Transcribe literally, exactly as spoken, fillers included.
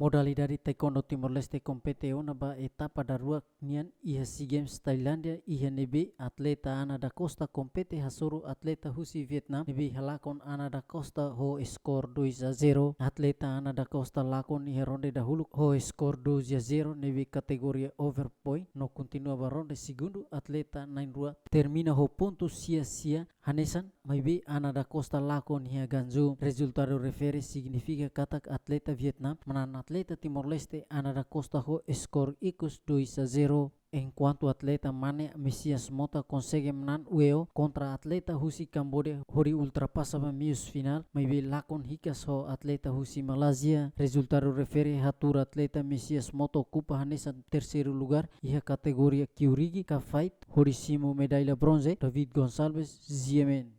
Modalidade Taekwondo Timor-Leste kompete ona ba etapa daruak nian iha SEA Games Tailándia, iha ne'ebé atleta Ana da Costa kompete hasoru atleta husi Vietnam, ne'ebé halakon Ana da Costa ho skor dois a zero. Atleta Ana da Costa lakon iha ronde dahuluk ho skor dois a zero ne'ebé kategoria overpoint, no kontinua ba ronde segundu. Atleta na'in-rua termina ho pontu sia-sia hanesan, maibé Ana da Costa lakon iha ganju. Rezultadu refere signifika katak atleta Vietnam manán atleta Timor-Leste Ana da Costa ho skor ikus dois a zero. Enkuantu atleta mane Messias Mota konsege manán W O kontra atleta husi Kamboja hodi ultrapasa ba meius finál, maibé lakon hikas ho atleta husi Malázia. Rezultadu refere hatuur atleta Messias Mota okupa hanesan terseiru lugár iha kategoria keiu rigi ka fight, hodi simu medalla bronze. David Gonçalves, G M N.